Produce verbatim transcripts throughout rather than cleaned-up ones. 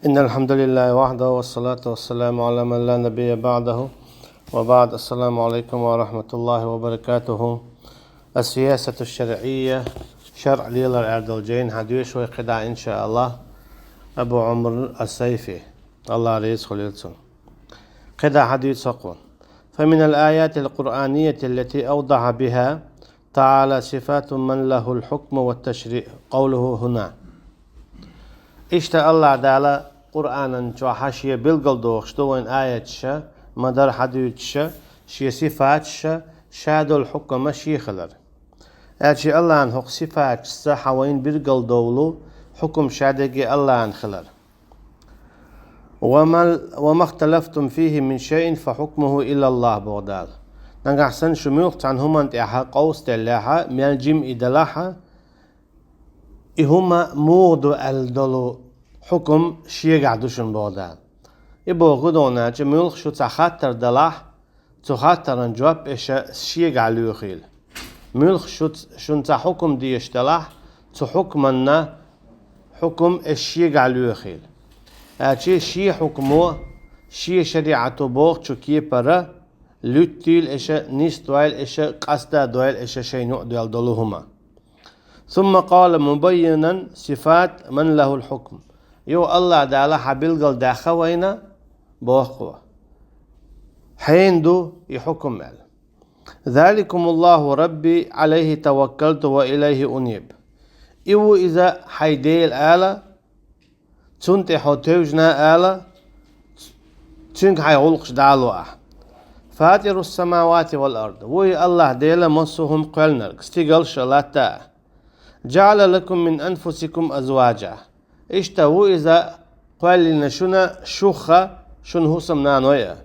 إن الحمد لله وحده والصلاة والسلام على من لا نبي بعده وبعد. السلام عليكم ورحمة الله وبركاته. السياسة الشرعية, шарӀ лелар аьлла долу жайна хьадоьшу вай кхидӀа, иншааллахӀ, Абу Ӏумар ас-Сайфи, АллахӀ реза хуьлийла цунна. КхидӀа хьадуьйцу хӀокхо. فمن الآيات القرآنية التي أوضح بها تعالى صفات من له الحكم والتشريع قوله هنا. Иштта АллахӀ Дала Къуръанан чохь Шен билгалдохуш ду вайн аяташа, ма-дарра хьадуьйцуша, Шен сифаташа, Ша долу хьукма Шен хилар. Аьлча АллахӀан хӀокху сифаташца хьан вайна билгалдовлу хьукма Ша дерриге АллахӀан хилар. وما اختلفتم فيه من شيء فحكمه إلى الله, боху Дала. Нагахь санна шу муьлхха цхьана хӀуманна тӀехь къовсаделлехь, мел жима и делахь, и хӀума муха ду аьлла долу хьукма Шегахь ду шуна, боху Дала. И бохург хӀун ду аьлча, муьлхха шу цхьа хаттар делахь, цу хаттаран жоп аша Шегахь лоьхийла. Муьлхха шу, шуна цхьа хьукма дезаш делахь, цу хьукманна хьукма аша Шегахь лоьхийла. Аьлча Шен хьукмо, Шен шариӀато бохучу кепара луьттийла аша, нисдойла аша, къастадойла аша шайна юкъадоьлла долу хӀума. ثم قال مبينا صفات من له الحكم. Юха АллахӀ Дала хьан билгалдаьккха вайна, боху, хьенан ду и хьукма аьлла. ذلكم الله ربي عليه توكلت وإليه أنيب. И ву иза хьайн Дела ала, Цунна тӀе хьо тевжина ала, Цуьнга хьайн гӀуллакхаш дӀало ахь. فاطر السماوات والأرض. Ву и АллахӀ Дела массо а хӀума кхоьллинарг, стигалш а, латта а. جعل لكم من أنفسكم أزواجا. Иштта ву иза кхоьллина шуна шух а, шуна хӀусамнаной а.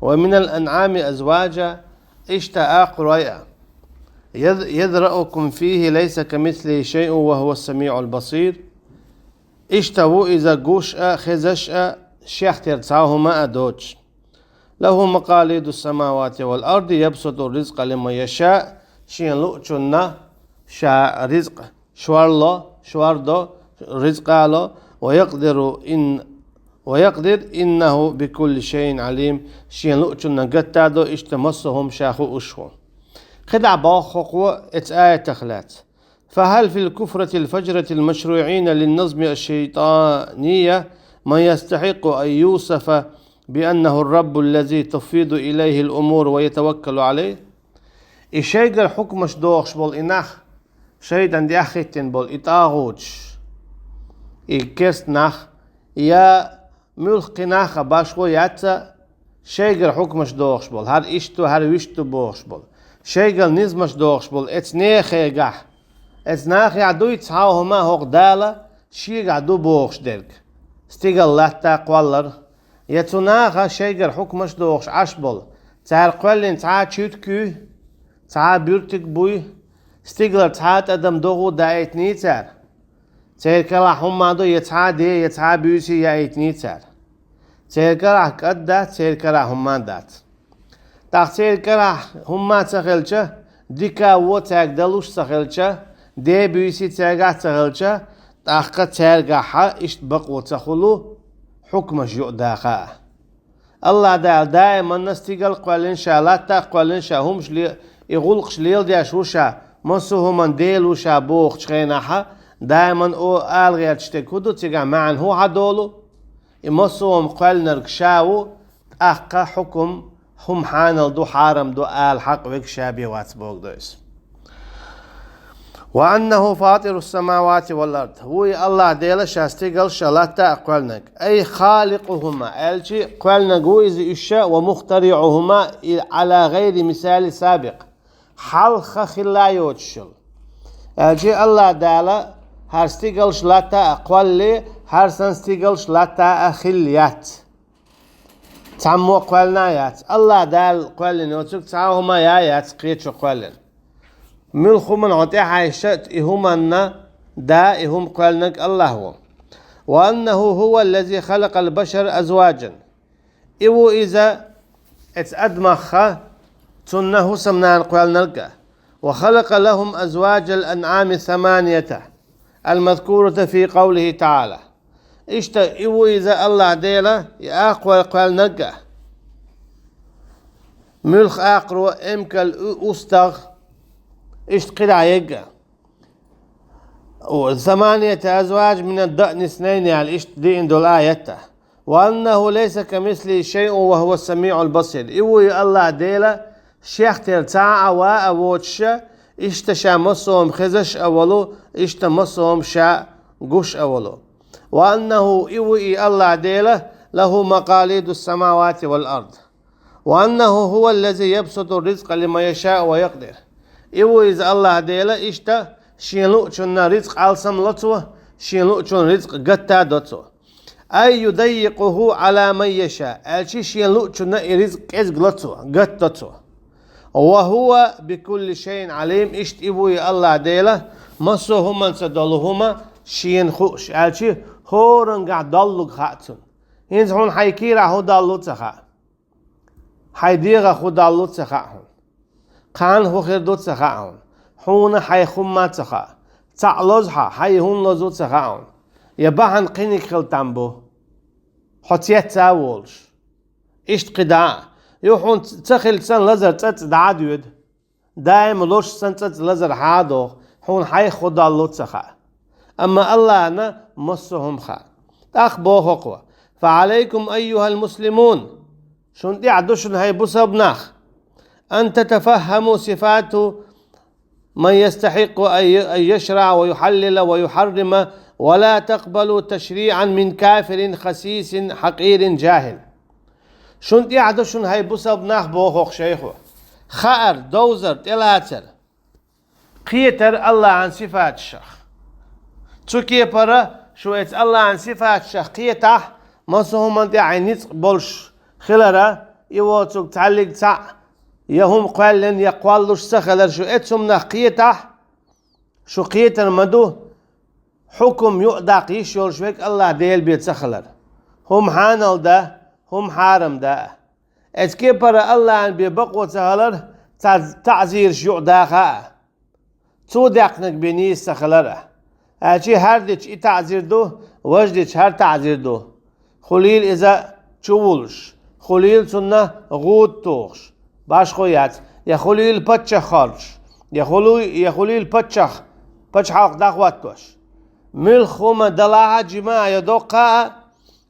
ومن الأنعام أزواجا. Иштта акхарой а. يذ-، يذرأكم فيه ليس كمثله شيء وهو السميع البصير. Иштта ву иза гуш а, хезаш а, шех тера цхьа хӀума а доцуш. له مقاليد السماوات والأرض يبسط الرزق لمن يشاء, шена луучунна ша ризкъ шорло, шордо, ризкъ ало, ويقدر إن، ويقدر إنه بكل شيء عليم, шена луучунна гатта до, иштта массо а хӀума ша хууш ву. КхидӀа боху хӀокхо эцу аятах лаьцна. فهل في الكفرة الفجرة المشروعين للنظم الشيطانية من يستحق أن يوصف بأنه الرب الذي تفيض إليه الأمور ويتوكل عليه؟ И шайгара хьукмаш дохуш болу и нах, шайтӀан тӀехӀиттина болу и тӀагӀуташ, и керста нах, я муьлххачу нахах башхо яц а, шайгара хьукмаш дохуш болу, хӀара иштта ду, хӀара вуьшта ду бохуш болу, шайгара низамаш дохуш болу эцу нехехь, эцу нахехь дуй цхьа а хӀума хӀокху Дала Шегахь ду бохуш дерг, стигал латта а кхоллар, я цу наха шайгара хьукмаш дохуш Ӏаш болу, цара кхоьллина цхьа а чуьрк юй, цхьа а буьртиг буй, стигалара цхьа а тӀадам догӀу даийтиний цара? Церан карахь хӀумма ду я цхьа а де, я цхьа а буьйси яийтиний цара? Церан карахь кӀад дац, церан карахь хӀумма дац. ТӀаккха церан карахь хӀумма ца хилча, дика а, вон а цаьрга далуш ца хилча, де а, буьйси а цаьргахь ца хилча, тӀаккха цаьргахь иштта бакъо ца хуьлу хьукмаш юкъадаха а. АллахӀ Дала даиманна стигал кхоьллина Ша, латта а кхоьллина Ша, хӀумаш ле-, и гӀуллакхаш леладеш ву Ша, массо а хӀуманан Дела ву Ша бохучу хенахь, даиманна о-, ала гӀерташ дерг хӀун ду, цигахь маьӀна хӀун хьадолу? И массо а хӀума кхоьллинарг Ша ву, тӀаккха хьукум, хӀума хьанал ду, хьарам ду ала хьакъ верг Ша бен вац бохург ду иза. وأنه فاطر السماوات والأرض. Ву и АллахӀ Дела Ша стигалш а, латта а кхоьллинарг. أي خالقهما, аьлча кхоьллинарг ву иза уьш а, ومخترعهما على غير مثال سابق. Хьалха хилла йоцуш йолу. Аьлча АллахӀ Дала хӀара стигалш, латта а кхоллале, хӀара санна стигалш, латта а хилла яц. Цхьаммо а кхоьллина а яц. АллахӀ Дала кхоьллина йоцург цхьа а хӀума а яц кхечо кхоьллина. Муьлхха хӀуманна хьо тӀехьаьжча а, и хӀуманна да, и хӀума кхоьллинарг АллахӀ ву. وأنه هو الذي خلق البشر أزواجا. И ву иза эцу адамах а, цунна хӀусамнана кхоьллинарг а. وخلق لهم أزواج الأنعام الثمانية المذكورة في قوله تعالى. Иштта и ву иза АллахӀ Дела, и акхавар кхоьллинарг а. Муьлха акхаро, эмкал, у-, устагӀа, иштта кхидӀа ерг а. ثمانية أزواج من الضأن اثنين аьлла, иштта деана долу аят а. وأنه ليس كمثله شيء وهو السميع البصير. И ву и АллахӀ Дела, шех тера цхьа а ва а воцуша, иштта ша массо а хӀума хезаш а волу, иштта массо а хӀума ша гуш а волу. وأنه и ву и АллахӀ Дела, له مقاليد السماوات والأرض. وأنه هو الذي يبسط الرزق لمن يشاء ويقدر. И ву иза АллахӀ Дела, иштта шен луучунна ризкъ алсам ло цо, шен луучунна ризкъ гатта до цо. أي يضيقه على من يشاء, аьлча шен луучунна и ризкъ кӀезиг ло цо, гатта до цо. وهو بكل شيء عليم, иштта и ву и АллахӀ Дела, массо а хӀуманца долу хӀума шена хууш, аьлча хӀораннах доллург хаьа цунна. ХӀинца хьуна хьайн кийрахь хӀун доллу ца хаьа. Хьайн дегӀах хӀун доллу ца хаьа хьуна. Кхана хӀун хир ду ца хаьа хьуна. Хьуна хьайх хӀумма ца хаьа. Цхьаъ лозу хьан, хьайх хӀун лозу ца хаьа хьуна. Я бахьана кхиниг хила там бу, хьо цец а волуш. Иштта кхидӀа а. Юха хьуна ц-, ца хилча санна лазар цӀа-цӀа дӀа а доьду. Даим лозуш санна цӀа-цӀа лазар хьа а доху, хьуна хьайх хӀун доллу ца хаьа. Амма АллахӀана массо а хӀума хаьа. ТӀаккха боху-кх: فعليكم أيها المسلمون, шуна тӀехь ду шуна, хӀай бусалба нах, أن تتفهموا صفات من يستحق أن ي-، أن يشرع ويحلل ويحرم، ولا تقبلوا تشريعا من كافر خسيس حقير جاهل. Шуна тӀехь ду шуна, хӀай бусалба нах, боху-кх шайхо, хаар, довзар, тӀелацар, кхетар АллахӀан сифаташах. Цу кепара шу эцу АллахӀан сифаташах кхетахь, массо а хӀуманна тӀехь ницкъ болуш хилара, и воцург цхьаьллиг цхьаъ, я хӀума кхоьллина, я кхоллуш ца хилар, шу эцу хӀуманах кхетахь, шу кхетар ма ду, хьукум юкъадаккха йиш йолуш верг АллахӀ Дела бен ца хилар. ХӀума хьанал да, хӀума хьарам да а. Эцу кепара АллахӀан бен бакъо ца хилар, цхьа таӀзираш юкъадаха а. Цо даьккхинарг бен нийса ца хилар а. Аьлча хӀара дича и таӀзир ду, важа дича хӀара таӀзир ду. Хуьлийла иза чувуллуш, хуьлийла цунна гӀуда тухуш, башхо яц, я хуьлийла паччахь хоржуш, я хуьлу-, я хуьлийла паччахь, пачхьалкх дӀахӀоттош. Муьлхха хӀума далахь а, жима а, я доккха а,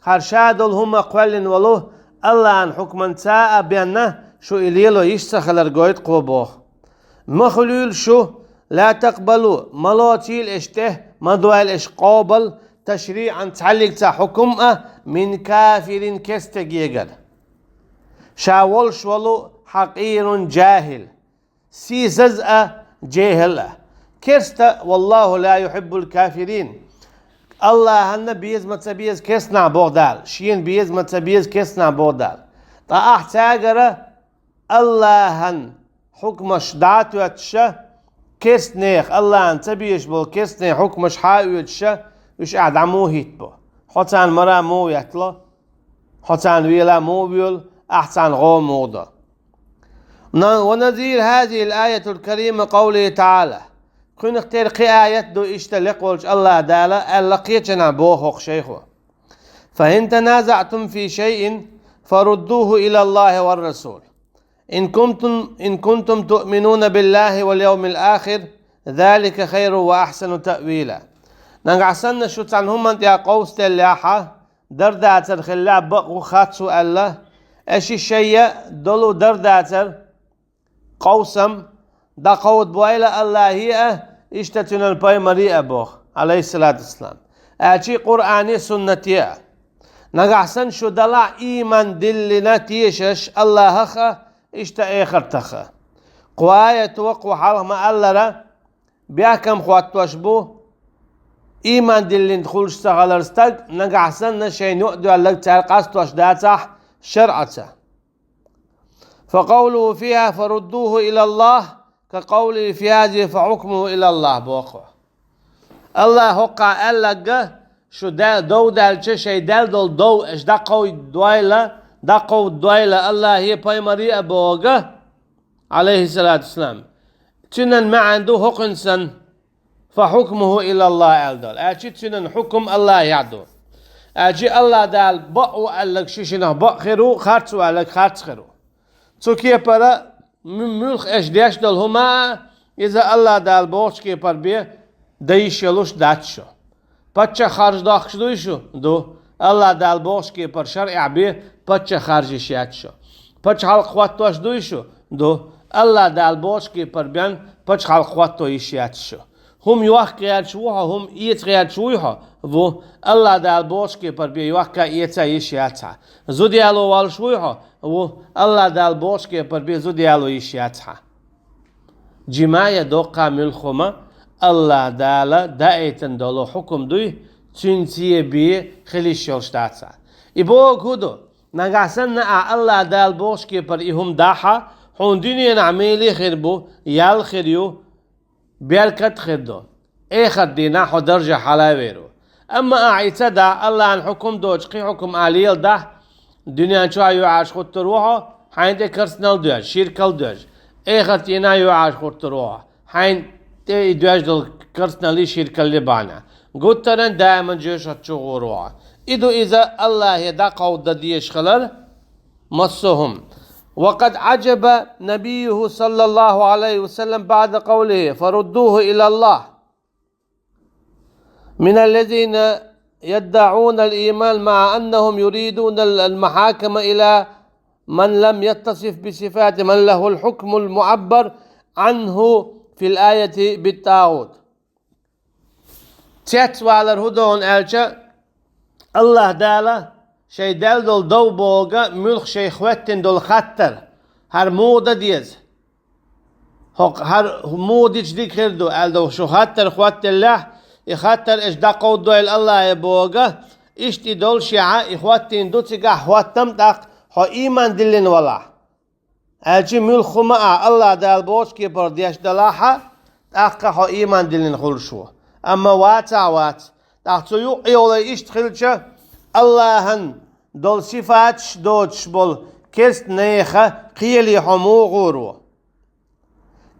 хӀара ша долу хӀума кхоьллина волу АллахӀан хьукманца а бенна, шу и лело йиш ца хилар гойту кхо боху. Ма хуьлийла шу, ла такъбалу, ма лоцийла аша тӀе, ма дойла аша къобал, ташриъан, цхьаьллиг цхьа хьукум а, мин кафирин, керстагегара. Ша волуш волу хьакъирун, жахӀил, сийсаз а, жехӀил а. Керста, валлаху ла юхиббул кафирин. АллахӀанна беза ма ца беза керстанахь боху Дала, шена беза ма ца беза керстанахь боху Дала. Ткъа ахь цаьргара АллахӀан хьукмаш дӀа а тоьттуша, керстанех, АллахӀан ца безаш болу керстанийн хьукмаш хьа а оьцуша, уьш ахь дӀа муха хӀиттабо? Хьо царна мара муха веттало? Хьо царна вела муха воьлу? Ахь царна гӀо муха до? Ва назир хазихил аятул карима къавлихи таӀала. Кхуьнах тера кхин аят ду иштта лекха волчу АллахӀ Дала аьлла кхечанхьа боху-кх шайхо. فإن تنازعتم في شيء فردوه إلى الله والرسول. إن كنتم، إن كنتم تؤمنون بالله واليوم الآخر، ذلك خير وأحسن تأويلا. Нагахь санна шу цхьана хӀуманна тӀехь къовсаделлехьа, дардацар хиллехь, бакъ ву хатта цо аьлла, аша шайна долу дардацар, къовсам, дӀакховдабойла АллахӀе а, иштта цуьнан пайхамаре а боху, Ӏалайхиссалату вассалам, аьлча Къуръане а, суннате а. Нагахь санна шу далахь, ийман диллина тешаш АллахӀах а, иштта эхартах а. Кху аято, кху хьалха ма-аллара, бехкам хӀоттош бу, ийман диллина хуьлуш ца хилар стаг, нагахь санна шайна юкъадоьлларг цара къастош дацахь шарӀаца. فقوله فيها فردوه إلى الله كقوله في هذه فحكمه إلى الله, боху. АллахӀа хӀокхахь аьлларг, шу да-, дов даьлча, шайн даьлла долу дов аша дӀакховдадойла, дӀакховдадойла АллахӀе а, пайхамаре а боху, Ӏалайхиссалату вассалам. Цуьнан маьӀна ду хӀокхуьнан санна, فحكمه إلى الله аьлла долу. Аьлча цуьнан хьукум АллахӀехь ду. Аьлчи Аллах Дала бакъ ву аьлларг ши шинах бакъ хир ву, харц ву аьлларг харц хир ву. Цу кепара му-, муьлха аша деш долу хӀума, иза Аллах Дала бохучу кепара бен дан йиш йолуш дац шу. Паччахь харжа дохкуш дуй шу? Ду. Аллах Дала бохучу кепара шарӀехь бен паччахь харжа йиш яц шу. Пачхьалкх хӀоттош дуй шу? Ду. Аллах Дала бохучу кепара бен пачхьалкх хӀотто йиш яц шу. ХӀума йохка гӀерташ ву хьо, хӀума эца гӀерташ вуй хьо? Ву. Аллах Дала бохучу кепара бен йохка эца йиш яц хьан. Зуда яло воллуш вуй хьо? Ву. Аллах Дала бохучу кепара бен зуда яло йиш яц хьан. Жима я доккха муьлха хӀума Аллах Дала даийтина долу хьукум дуй, цуьнан цӀе бен хила йиш йолуш дац хьан. И бохург хӀун ду? Нагахь санна ахь Аллах Дала бохучу кепара и хӀума дахь, хьуна дуьненахь меле а хир бу, ял а хир ю, беркат а хир ду. Эхарт дийнахь хьо даржехь хьала а вер ву. Амма ахь и ца дахь, Аллахьан хьукум доцуш кхин хьукум ахь леладахь, дуьнен чохь а юьхьӀаьржа хӀуттур ву хьо, хьайна тӀе керстанал доьжна, ширкал доьжна. Эхарт дийнахь а юьхьӀаьржа хӀуттур ву хьо, хьайна тӀе и доьжна долу керстаналлий, ширкаллий бахьана. Гуттаран даиман жоьжахати чу гӀур ву хьо. И ду иза Аллахье дӀакховдадан дезаш хилар массо а хӀума. وقد عجب نبيه صلى الله عليه وسلم بعد قوله: فردوه إلى الله، من الذين يدعون الإيمان مع أنهم يريدون المحاكمة إلى من لم يتصف بصفات من له الحكم المعبر عنه في الآية بالطاغوت. Цецвалар хӀун ду аьлча, Аллах Дала шайн даьлла долу дов бохург муьлха шайх хӀоьттина долу хаттар, хӀара муха дан деза? ХӀокху хӀара муха дича дика хир ду аьлла долу шу хаттар хӀоттаделлехь, и хаттар аша дӀакховдадойла Аллахье бохург, иштта и доллушехь, и хӀоттийна ду цигахь хӀоттам, тӀаккха хьо ийман диллина валахь. Аьлчи муьлха хӀума а Аллах Дала бохучу кепара деш далахь, тӀаккха хьо ийман диллина хуьлуш ву. Амма вацахь вац. ТӀаккха цу юкъ йолу иштта хилча, Аллахьан долу сифаташ доцуш болу керстанехан кхеле хьо муха гӀур ву?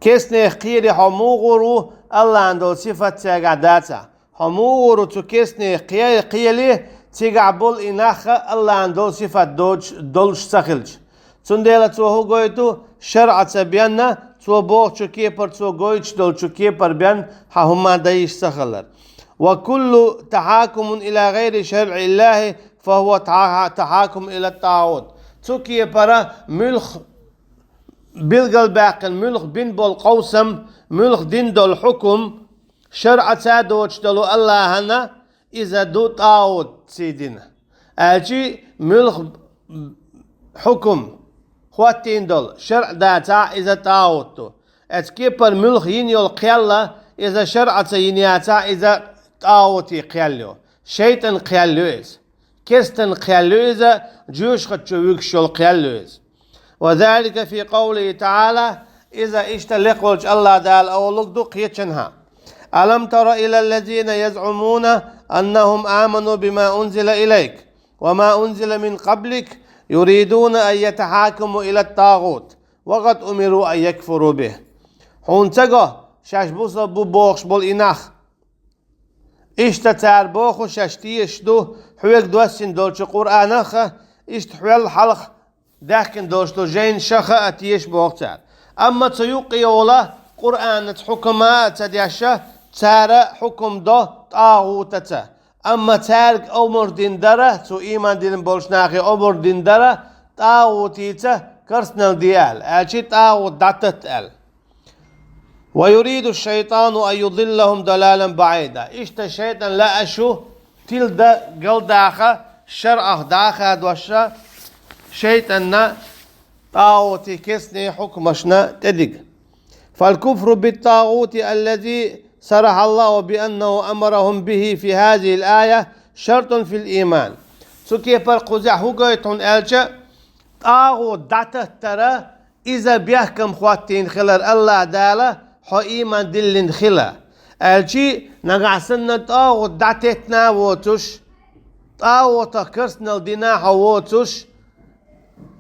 Керстанехан кхеле хьо муха гӀур ву, Аллахьан долу сифат цаьргахь дацахь? Хьо муха гӀур ву цу керстанехан кхе-, кхеле, цигахь болу и нах Аллахьан долу сифат доцуш, долуш ца хилча? Цундела цо хӀун гойту? ШарӀаца бен, цо бохучу кепара, цо гойтуш долчу кепара бен хьан хӀумма дан йиш ца хилар. وكل تحاكم إلى غير شرع الله فهو تحا-، تحاكم إلى الطاغوت. Цу кепара муьлха билгалбаьккхина, муьлха бина болу къовсам, муьлха дина долу хьукум, шарӀаца доцуш долу Аллахьана, иза ду тӀагӀутций дина. Аьлчи муьлха хьукум хӀоттийна долу шарӀ дацахь, иза тӀагӀут ду. Оцу кепара муьлха йина йолу кхел, иза шарӀаца йина яцахь, иза тӀагӀутий кхел ю. ШайтӀан кхел ю иза. Керстан кхел ю иза, жоьжахати чу вуьгуш йолу кхел ю иза. وذلك في قوله تعالى, иза иштта лекха волчу Аллах Дала олуг ду кхечанхьа: ألم تر إلى الذين يزعمون أنهم آمنوا بما أنزل إليك وما أنزل من قبلك يريدون أن يتحاكموا إلى الطاغوت وقد أمروا أن يكفروا به. Хьуна ца го, шаьш бусалба бу бохуш болу и нах? Иштта цара боху, шаьш тешаш ду хьоьга доссина долчу Къуръанах, иштта хьол хьалха даьхкина долуш долу жайнашах а тешаш боху цара. Амма цу юккъе йолу Къуръанаца хьукма а ца деш, цара хьукум до тӀагӀутаца. Амма цаьрга омра дина дара, цу ийман дина болчу нахе омра дина дара, тӀагӀутица керстанал де аьлла, аьлчи тӀагӀут дӀататта аьлла. ويريد الشيطان أن يضلهم ضلالا بعيدا. Иштта шайтӀан лаьаш ву тиладан галдаха, шарӀах дӀахадош, шайтӀанна тӀагӀутий керстаний хьукмашна тӀедига. فالكفر بالطاغوت الذي صرح الله بأنه أمرهم به في هذه الآية شرط في الإيمان. Цу кепара кхузахь хӀун гойту хьуна аьлча, тӀагӀут дӀататтара иза бехкам хӀоттийна хилар Аллах Дала, хьо ийман диллина хила. Аьлчи, нагахь санна тӀагӀут дӀатеттина а воцуш, тӀагӀутах керстанал дина а хьо воцуш,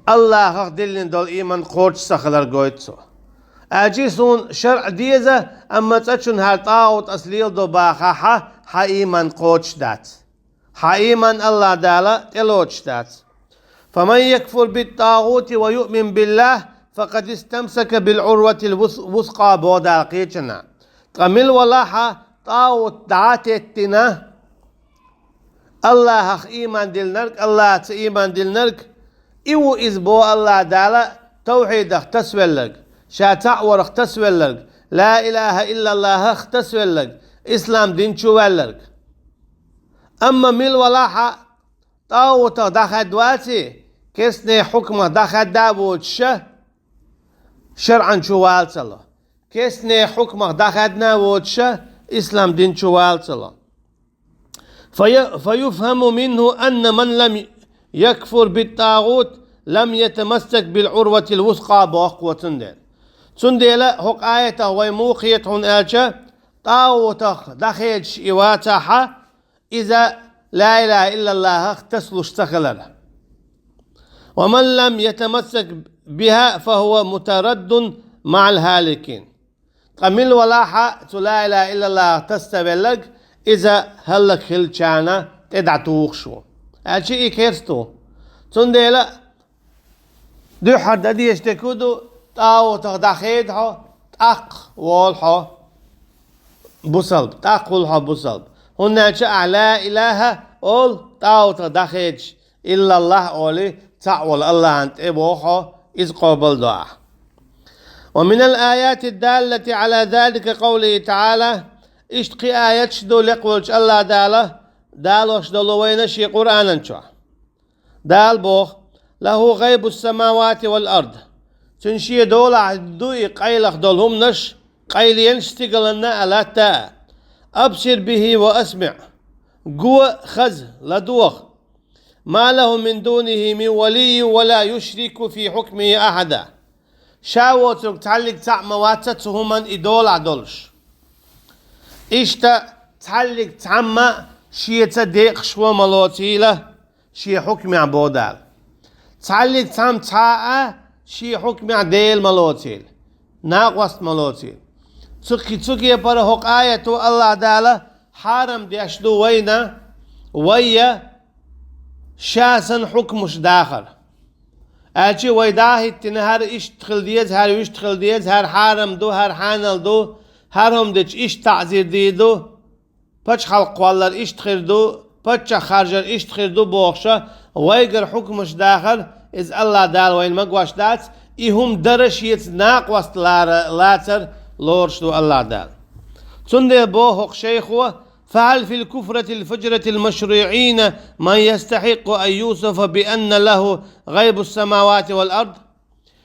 Аллахах диллина долу ийман кхочуш ца хилар гойту цо. Аьлчи суна шарӀ деза, амма цкъачунна хӀара тӀагӀут ас леладо бахахь, хьан ийман кхочуш дац. Хьан ийман АллахӀ Дала тӀелоцуш дац. فمن يكفر بالطاغوت ويؤمن بالله فقد استمسك بالعروة الوثقى, боху Дала кхечанхьа. Ткъа мила валахь а тӀагӀут дӀа а теттина, АллахӀах ийман диллинарг, АллахӀаца ийман диллинарг, и ву иза, боху АллахӀ Дала, тавхьидах тасавелларг, Ша цхьаъ варах тасавелларг, ла илахӀа иллаллахӀах тасавелларг, ислам дин чу ваьлларг. Амма мила валахь а тӀагӀутах дӀахаьдда ваций, керстанийн хьукмах дӀахаьдда а воцуша, шарӀан чу вала ца ло. Керстанийн хьукмах дӀахаьдда а воцуша, ислам дин чу вала ца ло. فيفهم منه أن من لم يكفر بالطاغوت لم يتمسك بالعروة الوثقى, боху цундела. Цундела хӀокху аятах вай муха кхета хьуна аьлча, тӀагӀутах дӀахедаш и вацахь а, иза ла илахӀа иллаллахӀах тасалуш ца хилар. ومن لم يتمسك بها فهو مترد مع الهالكين. Ткъа мила валахь а цу ла илахӀа иллаллахӀах таса ца велларг, иза хӀаллакьхиллачарна тӀе дӀатухуш ву, аьлча и керста ву. Цундела дуьххьара дан дезаш дерг хӀун ду? ТӀагӀутах дӀахеда хьо, тӀаккха волу хьо бусалба, тӀаккха хуьлу хьо бусалба. ХӀунда аьлча ахь ла илахӀа олу, тӀагӀутах дӀахедаш, иллаллахӀ олий, цхьаъ волу АллахӀана тӀе вогӀу хьо, иза къобалдо ахь. ومن الآيات الدالة على ذلك قوله تعالى, иштта кхин аяташ ду лекха волчу АллахӀ Дала далош долу вайна Шен Къуръанан чохь. Дала боху: له غيب السماوات والأرض. Цуьнан Шен долахь ду и къайлаха долу хӀуманаш, къайленаш стигаланна а, латта а. أبصر به وأسمع. Го, хаза, ладогӀа. ما له من دونه من ولي ولا يشرك في حكمه أحدا. Ша воцург цхьаллиг цхьаъ ма вац цу хӀуман и долахь долуш. Иштта цхьаллиг цхьамма шеца декъашхо ма лоцийла шен хьукмехь, боху Дала. Цхьаллиг цхьамма цхьа а шен хьукмехь Дела ма лоцийла, накъост ма лоцийла. Цу, цу кепара хӀокху аято АллахӀ Дала хьарам деш ду вайна, вайя Ша санна хьукмаш дахар. Аьлча вай дӀа а хӀиттина, хӀара иштта хила деза, хӀара вуьшта хила деза, хӀара хьарам ду, хӀара хьанал ду, хӀара хӀума дича иштта таӀзир дийр ду, пачхьалкх кхоллар иштта хир ду, паччахь харжар иштта хир ду бохуша, вайгара хьукмаш дахар, иза АллахӀ Дала вайна магош дац, и хӀума дара шеца накъост лара-, лацар лоруш ду АллахӀ Дала. Цундела боху хӀокху шайхо: فهل في الكفرة الفجرة المشروعين من يستحق أن يوصف بأن له غيب السماوات والأرض؟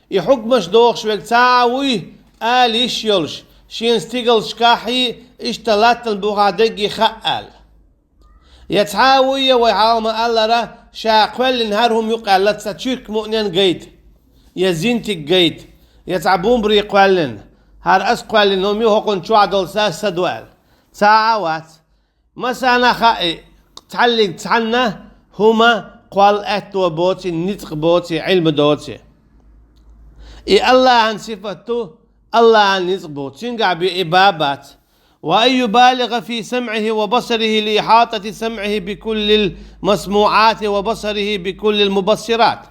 И хьукмаш дохуш верг цхьа а вуй, ала йиш йолуш, шен стигалшкахь а, иштта латтана бухахь дерриге хаьа аьлла? Я цхьа а вуй, я вай хьалха ма-аллара, ша кхоьллина хӀара хӀума юкъа аьлла цхьа чуьрк муънен гайта, я зинтиг гайта, я цхьа бумбаре кхоьллина, хӀара ас кхоьллина хӀума ю, хӀокхунна чохь долу са, са ду аьлла? Цхьа а вац. Масана хаьа, цхьаллиг цхьанна хӀума кхолла аьтто боций, ницкъ боций, Ӏилма доций. И АллахӀан сифат ду, АллахӀан ницкъ бу, цуьнгахь бен и ба бац. وأن يبالغ في سمعه وبصره لإحاطة سمعه بكل المسموعات وبصره بكل المبصرات.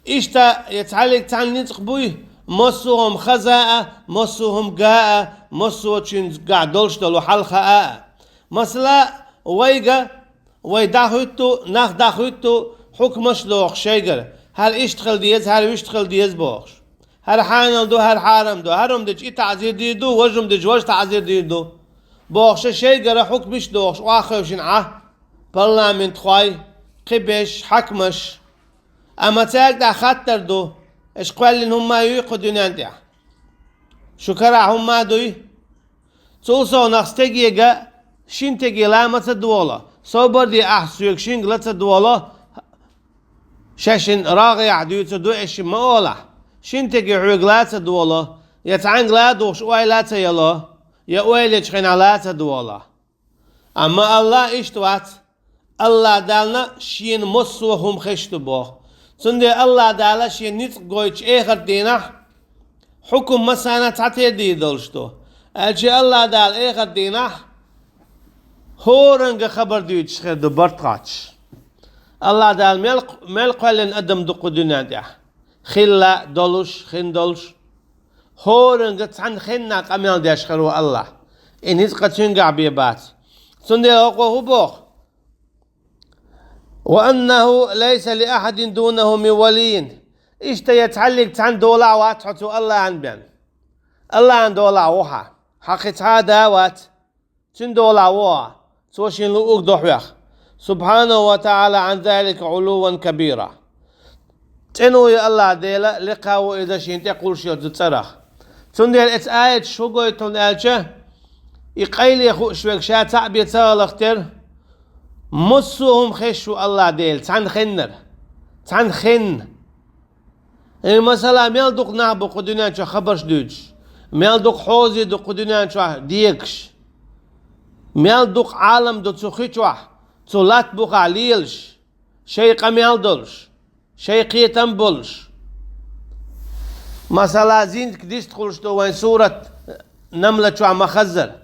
Иштта, я цхьаллиг цхьанна ницкъ буй, массо а хӀума хаза а, массо а хӀума га а, массо а цуьнгахь долуш долу хьал хаа а. Масала, вайга, вай дӀахӀуьтту, нах дӀахӀуьтту, хьукмаш а дохуш шайгара, хӀара иштта хила деза, хӀара вуьшта хила деза бохуш. ХӀара хьанал ду, хӀара хьарам ду, хӀара хӀума дича и таӀзир дийр ду, важа хӀума дича важа таӀзир дийр ду бохуша, шайгара хьукмаш а дохуш, охьахевшина Ӏа парламентхой, кхиберш, хьаькамаш. Амма цаьрга тӀехь хаттар ду: аша кхоьллина хӀума юй кху дуьнен тӀехь? Шу карахь хӀума дуй? Цул совнах стегега шина теге ла ма ца догӀало, собарде ахь соьга шинга ла ца догӀало, шаьшшинна рагӀехь дуьйцур ду аша ма олахь, шина теге хьоьга ла ца догӀало, я цхьаьнга ла а духуш ойла а ца яло, я ойла ечу хенахь ла а ца догӀало. Амма АллахӀ иштта вац. АллахӀ Дална Шена массо а хӀума хезаш ду боху. Цундела АллахӀ Дала Шен ницкъ гойтуш эхарт дийнахь хьукум массарна а цхьатерра дийр долуш ду. Аьлча АллахӀ Дала эхарт дийнахь ХӀоранга хабар дуьйцуш хир ду барт кхоачаш. АллахӀ Дала мел, мел кхоьллина адам ду кху дуьнен тӀехь. Хилла долуш, хин долуш. ХӀоранга цхьана хенна къамел деш хир ву АллахӀ. И ницкъ цуьнгахь бен бац. Цундела хӀокхо хӀун боху? «Ва аннаху лайса ли ахадин дунаху мин валийин». Иштта я цхьаллиг цхьаьна долахь вац хьо цу АллахӀан бен. АллахӀан долахь ву хьан. Хьан кхин цхьа а да вац. Цуьнан долахь ву хьо. Цо шена луург до хьох. «Субхьанаху ва таӀала Ӏан залика Ӏулувван кабира». ЦӀена ву и АллахӀ Дела, лекха ву иза шена тӀекхуьлуш йолчу цӀарах. Цундела эцу аяташ хӀун гойту хьуна аьлча, и къайле хууш верг ша цхьаъ бен ца гӀалахь тера, массо а хӀума хезаш ву АллахӀ Дела, цхьана хеннара, цхьана хенна. Э, масала, мел дукха нах бу кху дуьнен чохь хабарш дуьйцуш, мел дукха хьозий ду кху дуьнен чохь дегаш, мел дукха Ӏалам ду цу хи чохь, цу латта бухахь лелаш, шайн къамел долуш, шайн кхетам болуш. Масала, зинтка дистхуьлуш ду вайн сурат Намла чохь ма-хаззара.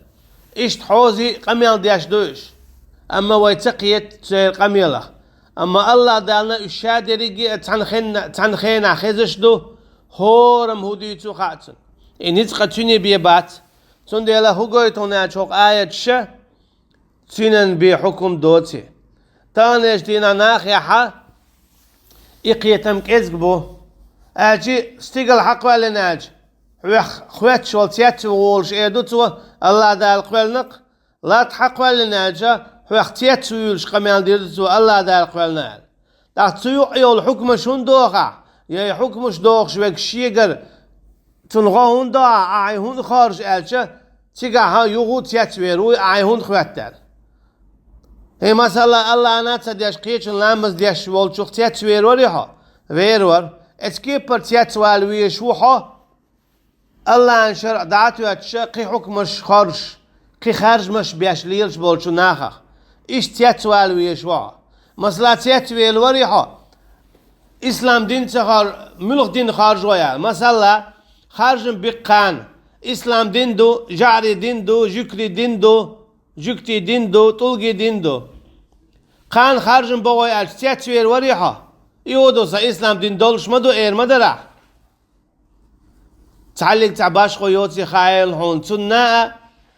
Иштта хьозий къамел деш ду уьш, амма вай ца кхета церан къамелах. Амма АллахӀ Дална уьш ша дерриге а цхьана хенна, цхьана хенахь хезаш ду, хӀораммо хӀун дуьйцу хаьа цунна. И ницкъ цуьнан бен бац. Цундела хӀун гойту хьуна аьлча хӀокху аяташа, цуьнан бен хьукум доций. Таханлерчу дийнахь нахехьа и кхетам кӀезиг бу. Аьлча стигала хьакхоьллина аьлча, хьох хоьттуш волу цецвуьйлуш эр ду цо, АллахӀ Дала кхоьллина-кх, латта хьакхоьллина аьлча, хьох цецвуьйлуш къамел дийр ду цо, АллахӀ Дала кхоьллина аьлла. ТӀаккха цу юкъа йолу хьукмаш хӀунда дохахь? Я и хьукмаш дохуш верг шегара цунна гӀо хӀунда до, ахь и хӀунда хоржу аьлча, цигахь юха цецвер вуй, ахь и хӀунда хоьттура. ХӀей, масала, АллахӀана а ца деш, кхечун ламаз деш волчух цецвер варий хьо? Вер вара. Эцу кепара цецвала везаш ву хьо, АллахӀан шарӀ дӀа а тоьттуш, кхин хьукмаш хоржуш, кхин харжамаш беш лелаш болчу нахах. Иштта цецвала везаш ву хьо. Масала, цецвелла варий хьо? Ислам дин ца хор-, муьлха дин хоржу вай аьлла. Масала, харжам бу кхана. Ислам дин ду, жаӀарийн дин ду, жуьгтийн дин ду, жуьгтийн дин ду, тӀулгийн дин ду. Кхана харжам бо вай аьлча, цецвер варий хьо? И хӀун ду, сан ислам дин долуш ма ду, эр ма дара ахь. Цхьаллиг цхьа башхо йоций хаийла хьуна цунна а,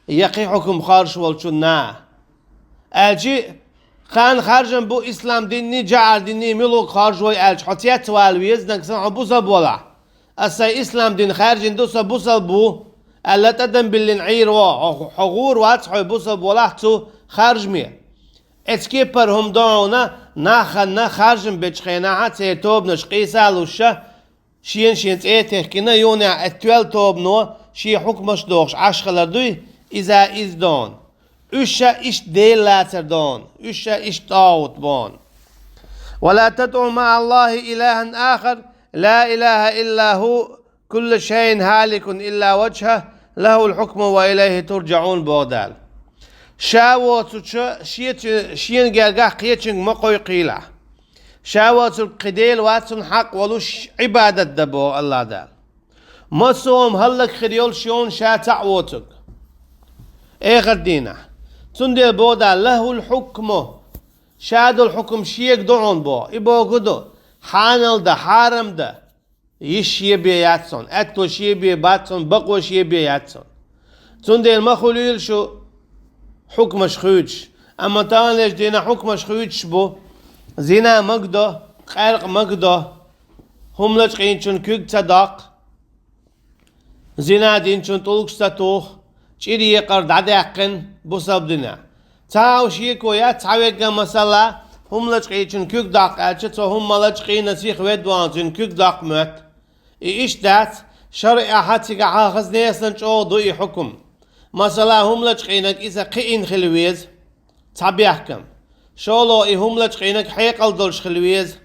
я кхин хьукум хоржуш волчунна а. Аьлча, кхана харжам бу ислам динний, жаӀар динний, муьлхарг хоржу вай аьлча, хьо цецвала веза, нагахь санна хьо бусалба валахь. Ас сайн ислам дин хаьржина ду, со бусалба ву, аьлла, тӀадам биллина Ӏийр ву, хьо, хьо гӀур вац хьо бусалба валахь цу харжаме. Эцу кепара хӀума до хьуна, нах ханна харжам бечу хенахьа церан тобанаш къийса а луш, шена-шена цӀе а техкина, юханехь эцу тоьлла тобано шен хьукмаш дохуш Ӏаш хилар дуй, иза иза до хьуна. Уьш ша иштта Дела лацар до хьуна, уьш ша иштта тӀагӀут бо хьуна. «Ва ла тадӀу маӀа Аллахи илахан ахар, ла илаха илла ху, куллу шайин халикун илла ваджха, лахул хьукму ва илайхи турджаӀун», боху Дала. Ша воцучу шен-, шена гергахь кхечуьнга ма кхойкхийлахь. Ша воцург кхин Дела вац цунна хьакъ волуш Ӏибадат дан, боху АллахӀ Дала. Массо а хӀума хӀаллакьхир йолуш ю хьуна ша цхьаъ воцург. Эхарт дийнахь. Цундела боху Дала: «Лахул хьукму». Ша долу хьукум шега ду хьуна боху. И бохург ду: хьанал дан, хьарам дан. Йиш шен бен яц хьуна, аьтто шен бен бац хьуна, бакъо шен бен яц хьуна. Цундела ма хуьлийла шу хьукмаш хуьйцуш. Амма таханлерчу дийнахь хьукмаш хуьйцуш бу: зина магадо, къаьркъа магадо, хӀума лачкъийначун куьг ца доккху, зина динчун тӀулгаш ца туху, чӀир екъар дӀадаьккхина бусалба динехь. Цхьа а шеко яц, цхьа верг а, масала, хӀума лачкъийначун куьг доккху аьлча, цо хӀума ма лачкъийна, сиха ведда вахана, цуьнан куьг доккха моьтту. И иштта дац, шарӀехьа цигахьа хаза несан чӀогӀа ду и хьукум. Масала, хӀума лачкъийнарг иза кхиийна хила веза, цхьа бехкам. ШолгӀа, и хӀума лачкъийнарг хьекъал долуш хила веза,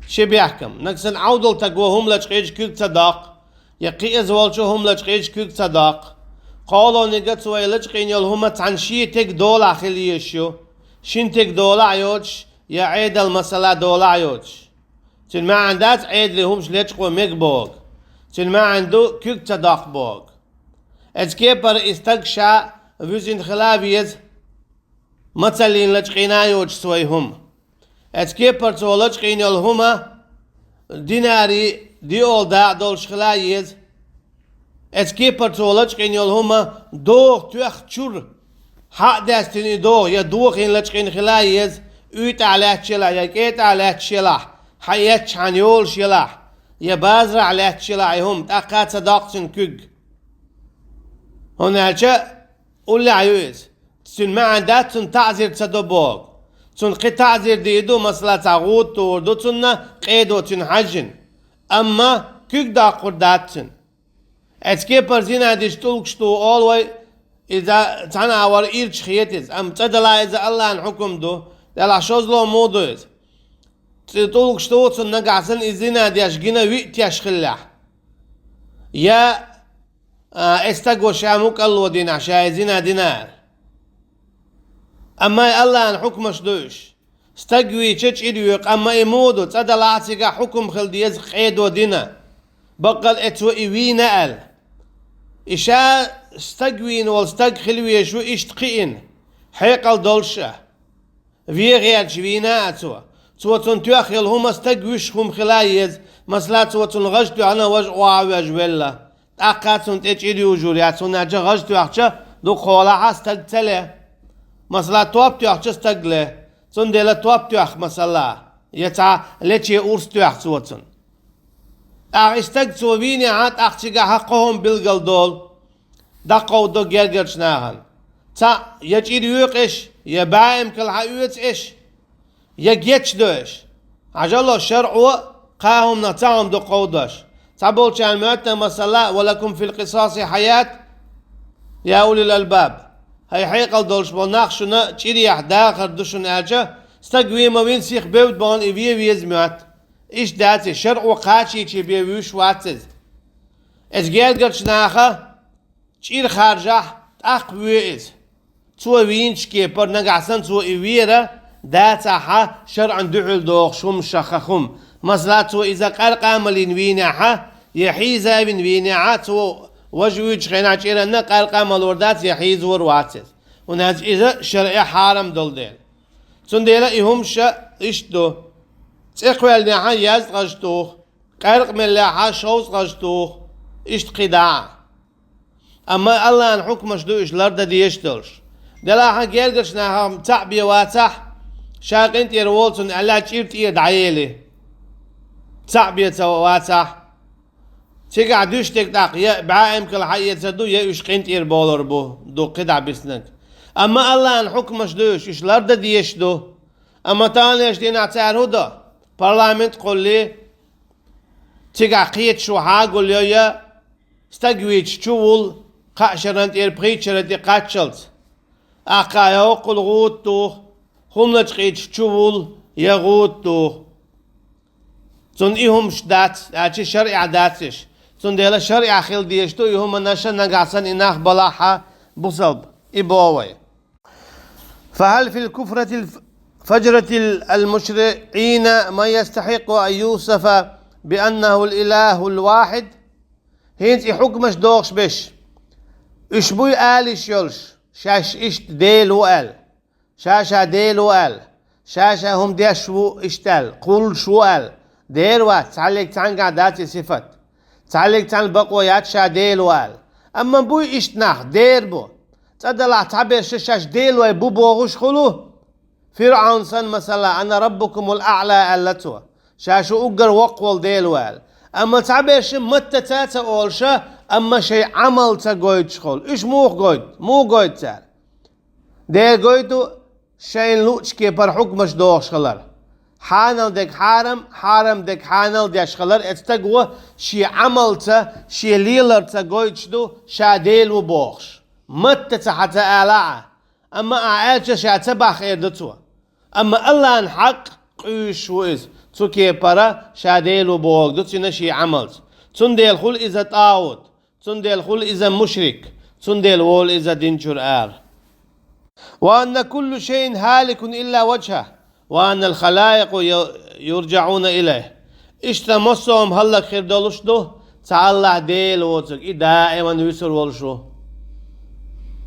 ши бехкам. Нагахь санна Ӏовдал стаг ву, хӀума лачкъийча куьг ца доккху, я кхиаза волчо хӀума лачкъийча куьг ца доккху. КхоалгӀаниг а, цо и лачкъийна йолу хӀума цхьана шен стеган долахь хила езаш ю, шина стеган долахь а йоцуш, я Ӏедал, масала, долахь а йоцуш. Цуьнан маьӀна дац Ӏедале хӀумаш лечкъо мега бохург. Цуьнан маьӀна ду куьг ца доккху бохург. Эцу кепара и стаг ша вуьзина хила веза, мацаллин лачкъийна йоцуш цо и хӀума. Эцу кепара цо лачкъийна йолу хӀума динари диъол дакъа долуш хила еза. Эцу кепара цо лачкъийна йолу хӀума догӀа тоьхна чуьра хьа а даьстина и догӀа, я дохийна лачкъийна хила еза, уьйтӀахь лаьтташ елахь, я кӀетӀахь лаьтташ елахь, хьаэцча хьан йолуш елахь, я базарахь лаьтташ елахь и хӀума, тӀаккха а ца доккху цуьнан куьг. ХӀунда аьлча уллехь ю иза. Цуьнан маьӀна дац цунна таӀзир ца до боху. Цунна кхин таӀзир дийр ду, масала, цхьа гӀуда тухур ду цунна, къедо цуьнан хьаьжжина. Амма куьг доккхур дац цуьнан. Эцу кепара зина дича тӀулгаш туху олу вай, иза цхьана а вара ирча хета иза. Амма цӀа далахь иза Аллахьан хьукам ду, делахь шозло муха ду иза. ЦӀе тӀулгаш туху цунна нагахь санна иза зина деш гина виъ теш хиллехь. Я а, и стаг ву ша мукъалло динахь, ша и зина дина аьлла. Амма и Аллахьан хьукмаш ду уьш. Стаг вийча чӀир йоькъу, амма и муха ду, цӀа далахь а цигахь хьукам хила деза къедо дина. Баккъал а цо и вийна аьлла. И ша стаг вийна волу стаг хила везаш ву иштта кхиъна, хьекъал долуш а. Вен гӀерташ вийна а цо. Цо цунна тоьхна йолу хӀума стаг вуьсуш хӀума хила еза. Масала, цо цунна гӀаж тоьхна, важа охьа а ваьжна велла. ТӀаккха цунна тӀе чӀир южур яц, хӀунда аьлча гӀаж тоьхча дукха хьолахь а стаг ца ле. Масала, топ тоьхча стаг ле. Цундела топ тоьхна, масала, я цхьа лече урс тоьхна цо цунна. ТӀаккха и стаг цо вийнехь а, тӀаккха цигахь а кхо хӀума билгал долу. ДӀакховдо гергарчу нахана. Цхьаъ я чӀир йоькъу аш, я баьӀимкал хьаоьцу аш, я гечдо аш. Хьажал, шарӀо кхаа хӀуманах цхьа хӀума ду кховдош. Цхьаболчарна моьтту, масала, «Ва лакум фил къисаси хьаят, я улил албаб». ХӀай хьекъал долуш болу нах, шуна чӀирехь дахар ду шуна аьлча, стаг вен ма вина, сиха бевдда бохуна и вен веза моьтту. Иштта дац и, шарӀо кхачийчий бен вуьйш вац иза. Иза гергарчу наха чӀир харжахь, тӀаккха вен иза. Цо вийначу кепара нагахь санна цо и вера, дацахь а шарӀан дуьхьал дохуш хӀума, шаха хӀума. Масала, цо иза къаркъа а малийна вийнехь а, я хьийзавина вийнехь а, цо важа вуьйчу хенахь чӀиранна къаркъа а малор дац, я хьийзавор вац иза. ХӀунда аьлча иза шарӀе хьарам долу дела. Цундела и хӀума ша иштта ду. ЦӀе кхоьллинехь а язткъа гӀаж туху, къаркъа меллехь а шовзткъа гӀаж туху, иштта кхидӀа а. Амма Аллахьан хьукмаш ду уьш лардан дезаш долуш. Делахь а гергарчу нахах цхьаъ бен вацахь, ша къинтӀера волу цунна аьлла, чӀир тӀера дӀаели. Цхьаъ бен ца вацахь, цигахь дуьстиг тӀаккха я баьӀимкал хьаэцар ду, я уьш къинтӀера болор бу, ду кхидӀа биснарг. Амма Аллахьан хьукмаш ду уьш, уьш лардан дезаш ду. Амма таханлерчу дийнахь цара хӀун до? Парламент кхуллий, цигахь кхеташ ву хьагулйо, я стаг вийча чу вул, кхаа шарна тӀера пхийтта шарна тӀе кхаччалц. Ахкха я хӀоккхул гӀуда туху, хӀума лачкъийча чу вул, я гӀуда туху. Цунна и хӀумаш дац, аьлча шарӀехь дац уьш. Цундела шарӀехь хила дезаш ду и хӀуманаш, нагахь санна и нах балахь а, бусалба, и боху вай. فهل في الكفرة الفجرة المشرعين من يستحق أن يوصف بأنه الإله الواحد؟ ХӀинца и хьукмаш дохуш берш, уьш буй алийш йолуш, шаьш иштта Дела ву аьлла, ша-ша Дела ву аьлла, ша-ша хӀума деш ву иштта аьлла, кхуллуш ву аьлла? Дера вац, цхьаллиг цхьаьнгахь дац и сифат. Цхьаллиг цхьаьна бакъо яц ша Дела ву аьлла. Амма буй иштта нах, дера бу. ЦӀа далахь цхьаберш шаьш делой бу бохуш хуьлу. ФирӀавн санна, масала, «Ана раббукумул аӀла», аьлла цо. Ша шу уггар воккхаволу Дела ву аьлла. Амма цхьаберш маттаца а ца олуш, амма шайн Ӏамалца гойтуш хуьлу. Уьш муха гойту? Муха гойту цара? Дера гойту шайна луъучу кепара хьукмаш дохуш хилар. Хьанал дерг хьарам, хьарам дерг хьанал деш хилар, эцу стага шен Ӏамалца, шен леларца гойтуш ду, ша Дела ву бохуш. Маттаца хьан ца ала а, амма ахь аьлча ша ца баххьер ду цо. Амма Аллахьан хьакъ къуьйсуш ву иза, цу кепара ша Дела ву бохург ду цуьнан шен Ӏамалца. Цундела хуьлу иза тӀагӀут. Цундела хуьлу иза мушрик, цундела волу иза дин чуьра ара. «Ва анна кулла шайин халикун илла ваджхьа, ва аннал халаикъа ю-, юрджаӀуна илайхь». Иштта массо а хӀума хӀаллак хир долуш ду, цхьа Аллахь Дела воцург, и даиман вуьсур волуш ву.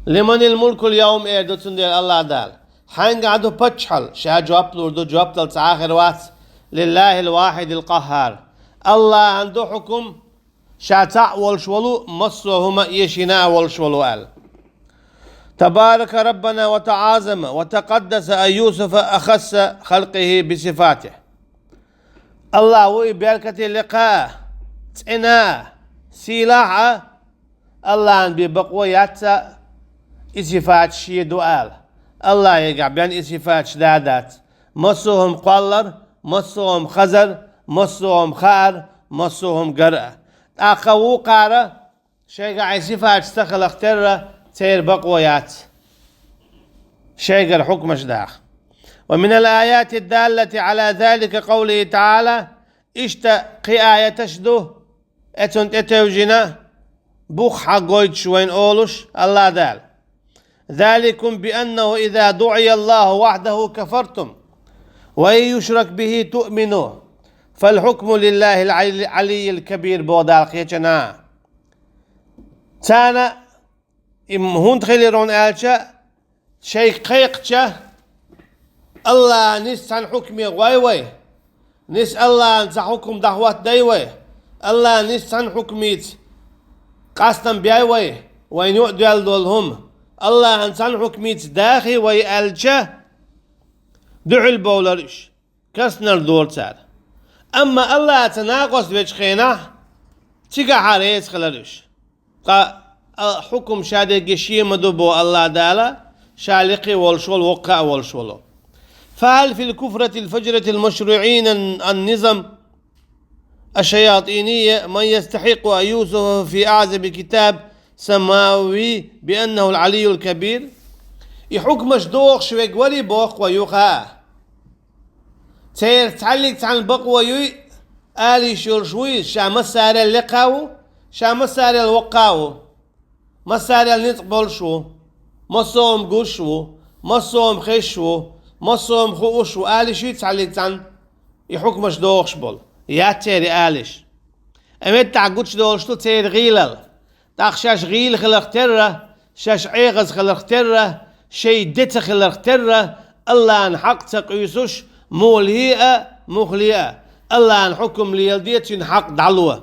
لمن الملك اليوم, эр ду цундела АллахӀ Дала. Хьайгахьа ду паччахьалла, ша жоп лур ду, жоп дала цхьа а хир вац. لله الواحد القهار. АллахӀана ду хьукум, ша цхьаъ волуш волу, массо а хӀума эшийна а волуш волу аьлла. تبارك ربنا وتعاظم وتقدس أن يوصف أخص خلقه بصفاته. АллахӀ ву и беркате лекха а, цӀена а, сийлахь а, АллахӀана бен бакъо яц цхьа а, и сифаташ шен ду ала. АллахӀегахь бен и сифаташ да а дац. Массо а хӀума кхоллар, массо а хӀума хазар, массо а хӀума хаар, массо а хӀума гар а. ТӀаккха вукхара шайгахь и сифаташ ца хиларх терра, церан бакъо яц шайгара хьукмаш даха. ومن الآيات الدالة على ذلك قوله تعالى, иштта кхин аяташ ду, эцунна тӀетевжина, бух хьагойтуш вайна олуш АллахӀ Дала: ذلكم بأنه إذا دعي الله وحده كفرتم وإن يشرك به تؤمنوا فالحكم لله العلي الكبير, боху Дала кхечанхьа. Царна и хӀунда хилира аьлча, шайга кхайкхича, АллахӀан нийса цхьана хьукме гӀой вай, нийса АллахӀан цхьа хьукум дӀахӀоттадай вай, АллахӀан нийса цхьана хьукмийца къастам бей вай, вайна юкъа доьлла долу хӀума, АллахӀан цхьана хьукмийца дахий вай аьлча, дуьхьал бовлар уьш, карснар дора цара. Амма АллахӀаца накъост вечу хенахь, цигахьа реза хилар уьш. Ткъа а хьукум ша дерриге шен ма ду боху АллахӀ Дала, ша лекха а волуш волу, воккха а волуш волу. فهل في الكفرة الفجرة المشروعين النظام الشياطينية من يستحق أن يوصف في أعظم كتاب سماوي بأنه العلي الكبير؟ И хьукмаш дохуш верг варий боху вай юха а? Церан цхьаьллиг цхьаьна бакъо юй, ала йиш йолуш вуй иза, ша массарел лекха а ву, ша массарел воккха а ву, массарел ницкъ болуш ву, массо а хӀума гуш ву, массо а хӀума хезаш ву, массо а хӀума хууш ву, ала йиш юй цхьаьллиг цхьаьна и хьукмаш дохуш болу? Яц церан ала йиш. Амма меттахь гучудолуш ду церан гӀийлалла. ТӀаккха шаьш гӀийла хиларх терра, шаьш Ӏехаза хиларх терра, шайн де ца хиларх терра, АллахӀан хьакъ ца къуьйсуш, мухале а, мухале а, АллахӀан хьукум леладе, цуьнан хьакъ дӀало.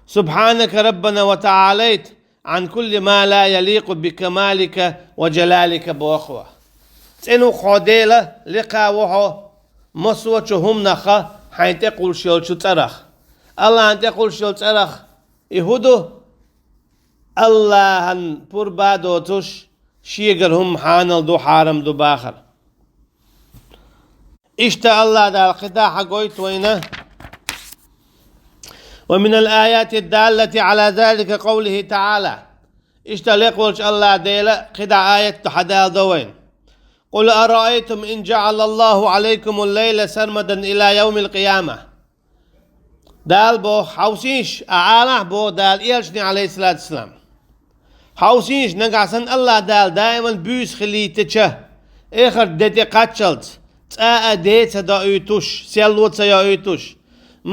سبحانك ربنا وتعاليت عن كل ما لا يليق بكمالك وجلالك, боху вай. ЦӀена ву хьо, Дела, лекха ву хьо массо а хӀуманах, хьайна тӀекхуьлуш йолчу цӀарах. АллахӀан тӀекхуьлуш йолу цӀарах и хӀун ду? АллахӀан пурба а доцуш, шегара хӀума хьанал ду, хьарам ду бахар. Иштта АллахӀ Дала кхидӀа хьагойту вайна: ومن الآيات الدالة على ذلك قوله تعالى. Иштта лекха волчу АллахӀ Делан кхидӀа аят хьадалдо вайна: قل أرأيتم إن جعل الله عليكم الليل سرمدا إلى يوم القيامة. Дала боху: хьовсийша, а, алахь, боху Дала элчане, Ӏалайхиссалату вассалам. Хьовсийша, нагахь санна АллахӀ Дала даиман буьйса хилийтича, эхарт де тӀе кхаччалц, цкъа а де ца доуьйтуш, серло ца йоуьйтуш: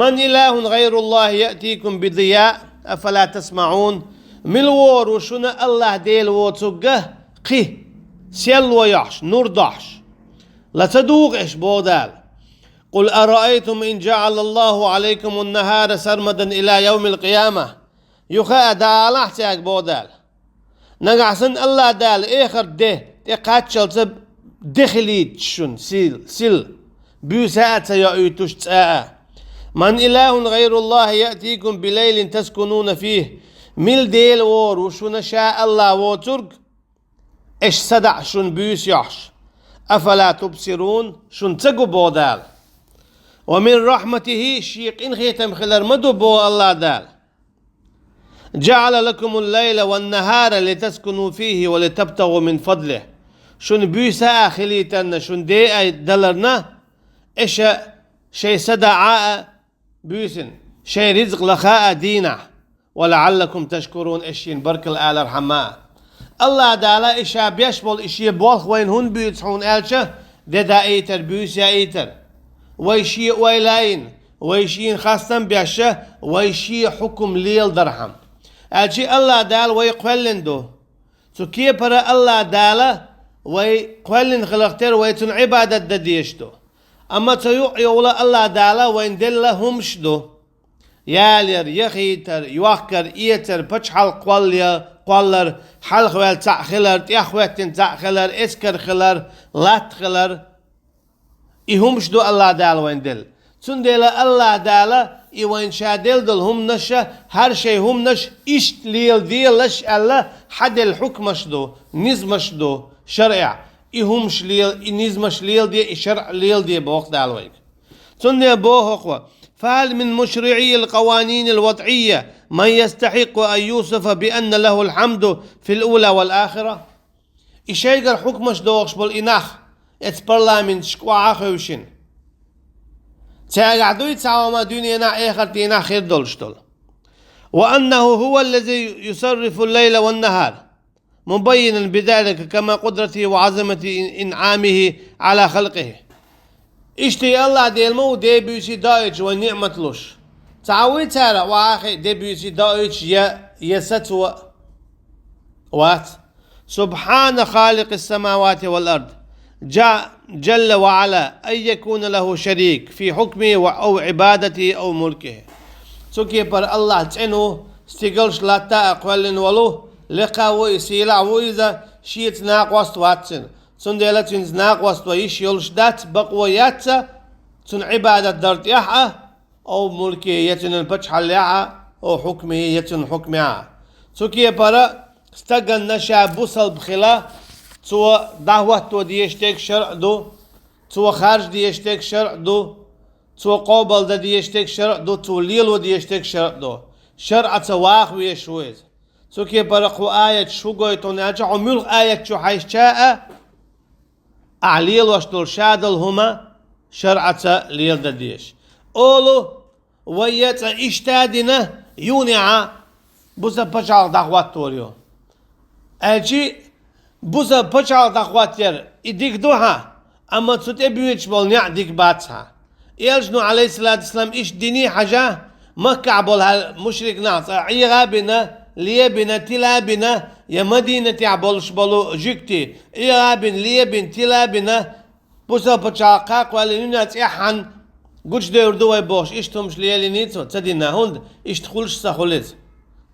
من إله غير الله يأتيكم بضياء أفلا تسمعون. Мила вогӀур ву шуна АллахӀ Дела воцург кхин, серло йохьуш, нур дохьуш? Ла ца дугӀу аша, боху Дала. قل أرأيتم إن جعل الله عليكم النهار سرمدا إلى يوم القيامة. Юха а дӀаалахь цаьрга, боху Дала. Нагахь санна АллахӀ Дала эхарт де тӀе кхаччалца де хилийтича шуна сел-, сел, буьйса а ца йоуьйтуш цкъа а: من إله غير الله يأتيكم بليل تسكنون فيه. Мила Дела вогӀур ву шуна ша АллахӀ воцург, аша садаӀа шуна буьйса йохьуш? أفلا تبصرون, шуна ца гу, боху Дала. ومن رحمته, шен къинхетам хилар ма ду, боху АллахӀ Дала: جعل لكم الليل والنهار لتسكنوا فيه ولتبتغوا من فضله. Шуна буьйса а хилийтарна, шуна де а даларна, аша шайн садаӀа а буьйсина, шайн ризкъ лаха а дийнахь. ولعلكم تشكرون, аша шена баркалла алархьама. АллахӀ Дала и ша беш болу и шен болх вайна хӀунда буьйцу хьуна аьлча, де даийтар, буьйса яийтар. Вай шен ойла а йина, вай шена хастам а беш, вай шен хьукум леладархьама. Аьлча АллахӀ Дала вай кхоьллина ду. Цу кепара Аллахь Дала вай кхоьллина хиларх тера вай цунна Ӏибадат дан дезаш ду. Амма цу юкъа йолу Аллахь Дала вайна делла хӀумаш ду. Ялаяр, яхийтар, йохкар, эцар, пачхьалкх кхолла-, кхоллар, хьалхаваьлла цхьаъ хилар, тӀеххӀоьттина цхьаъ хилар, эскар хилар, латта хилар. И хӀумаш ду Аллахь Дала вайна делла. Цундела Аллахь Дала и вайна ша делла долу хӀуманаш, хӀара шайн хӀуманаш иштта леладелаш аьлла, хьаделла хьукмаш ду, низамаш ду шарӀехь. И хӀумаш лела-, и низамаш леладе, и шарӀ леладе боху Дала вайга. Цундела боху хӀокхо: «فهل من مشرعي القوانين الوضعية من يستحق أن يوصف بأن له الحمد في الأولى والآخرة؟» И шайгара хьукмаш дохуш болу и нах, эцу парламенташка охьа а хевшина. Цаьргахь дуй цхьа хӀума дуьненахь, эхартенахь хир долуш долу? «وأنه هو الذي يصرف الليل والنهار مبينا بذلك كمال قدرته وعظمة إنعامه على خلقه». Иштта и Аллахь Дела ма ву де-буьйса доуьйтуш вайн ниӀмат луш. Цхьа вуй цара вахе де-буьйса доуьйтуш я, я са цо а? Вац. «سبحان خالق السماوات والأرض جا-، جل وعلا أن يكون له شريك في حكمه و-، أو عبادته أو ملكه». Цу кепара Аллахь цӀена ву, стигалш, латта а кхоьллина волу, лекха ву и, сийлахь ву иза, шеца накъост вац цуьнан. Цундела цуьнца накъост ван йиш йолуш дац, бакъо яц цуьнан Ӏибадат дар тӀехь а, ов мулке, я цуьнан пачхьаллехь а, ов хьукме, я цуьнан хьукмехь а. Цу кепара стаганна ша бусалба хила, цо дӀахӀотто дезаш дерг шарӀ ду, цо харж дезаш дерг шарӀ ду, цо къобалдан дезаш дерг шарӀ ду, цо лело дезаш дерг шарӀ ду. ШарӀаца ваха везаш ву иза. Цу кепара кху аяташ хӀун гойту хьуна аьлча, хьо муьлха аят чу хьаьжча а, ахь лелош долу ша долу хӀума шарӀаца леладан дезаш. Олу, вай я цкъа иштта а дина, юнехьа бусалба пачхьалкх дӀахӀоттор ю. Аьлчи, бусалба пачхьалкх дӀахӀоттор, и дика ду хьан, амма цу тӀе боьдуш болу неӀ дика бац хьан. Элчано, Ӏалайхиссалату вассалам, иштта диний хьажа, Маккахь болу хьал мушрик нах цкъа Ӏеха а бина, ле а бина, тила а бина, я Мадинатехь болуш болу жуьгти Ӏеха а бина, ле а бина, тила а бина, бусалба пачхьалкх кхоллина юьнан цӀеххьана гучудевр ду вай бохуш, иштта хӀумаш лелийний цо, ца дина, хӀунда иштта хуьлуш ца хуьлу иза.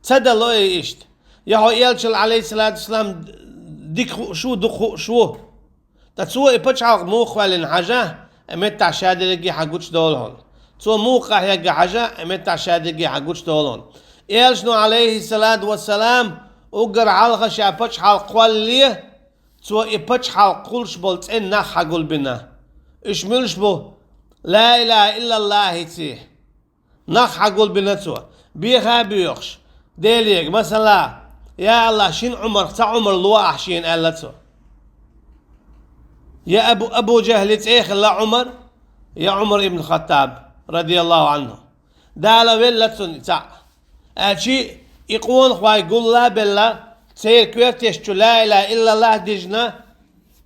Ца дало и иштта. Я хьо элчал, Ӏалайхиссалату вассалам, дика хууш ву, дукха хууш ву. Ткъа цо и пачхьалкх муха кхоьллина хьажа, и меттахь ша дерриге хьан гучудолу хьуна. Цо муха къахьегна хьажа, и меттахь ша дерриге хьан гучудолу хьуна. Элчано, Ӏалайхиссалату вассалам, уггар хьалха ша пачхьалкх кхоллале, цо и пачхьалкх кхуллуш болу цӀена нах хьагулбина. Уьш муьлш бу? Ла илаха иллаллахӀица нах хьагулбина цо, беха а боьхуш, Делега, масала, я АллахӀ, шина Ӏумарх цхьа Ӏумар ло ахь шена, аьлла цо. Я Абу, Абу Жахьли цӀе а хилла Ӏумар, я Ӏумар ибн Хаттаб, радияллахӀу Ӏанху. Дала велла цунна и цхьаъ. Аьлчи, и къонахой гулла а белла, церан коьрташ чу ла илаха иллаллахӀ дижна,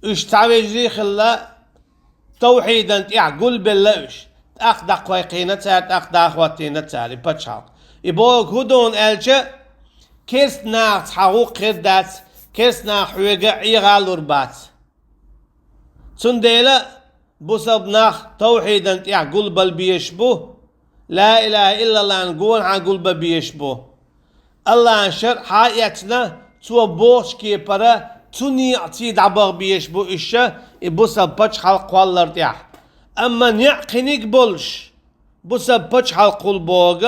уьш цхьа вежарий а хилла, тавхьидан тӀехь гулбелла уьш. ТӀаккха дӀакхойкхийна цара, тӀаккха дӀахӀоттийна цара и пачхьалкх. И бохург хӀун ду хьуна аьлча, керста нахаца хьан гӀуллакх хир дац, керста наха хьоьга Ӏеха а лур бац. Цундела бусалба нах тавхьидан тӀехь гулбала безаш бу, ла илаха иллаллахӀна гонахьа гулбан безаш бу. АллахӀан шарӀ хьа а эцна, цо бохучу кепара цу некъаца дӀабаха безаш бу уьш и бусалба пачхьалкх кхоллар тӀехь. Амма некъ кхиниг болуш, бусалба пачхьалкх хуьлу бохург,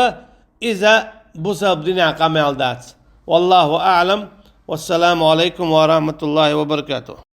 иза бусалба динехь къамел дац. ВаллахӀу аӀлам. Вассаламу Ӏалайкум ва рахьматуллахӀи ва баракатухӀ.